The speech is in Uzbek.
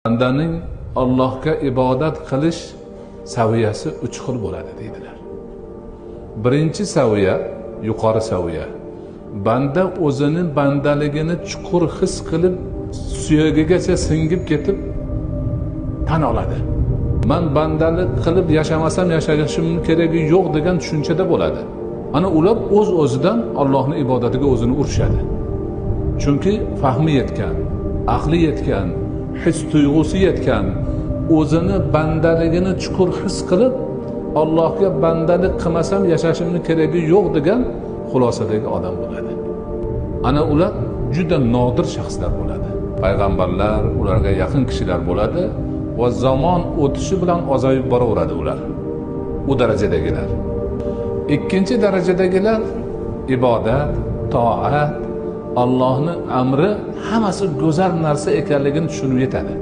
Bandaning Allohga ibodat qilish saviyasi 3 xil bo'ladi deydilar. Birinchi saviya yuqori saviya. Banda o'zini bandaligini chuqur his qilib, suyagigacha singib ketib tan oladi. Man bandalik qilib yashamasam yashashimning keragi yo'q degan tushunchada bo'ladi. Ana ular o'z-o'zidan Allohning ibodatiga o'zini urishadi. Chunki fahmi yetgan, aqli yetgan, his tuyg'usi yetgan, o'zini bandaligini chuqur his qilib, Allohga bandalik qilmasam yashashimning keragi yo'q degan xulosadagi odam bo'ladi. Ana ular juda nodir shaxslar bo'ladi. Payg'ambarlar, ularga yaqin kishilar bo'ladi va zamon o'tishi bilan ozayib boraveradi ular. U darajadagilar. Ikkinchi darajadagilar ibodat, toat, Allohning amri hammasi go'zal narsa ekanligini tushunib yetadi.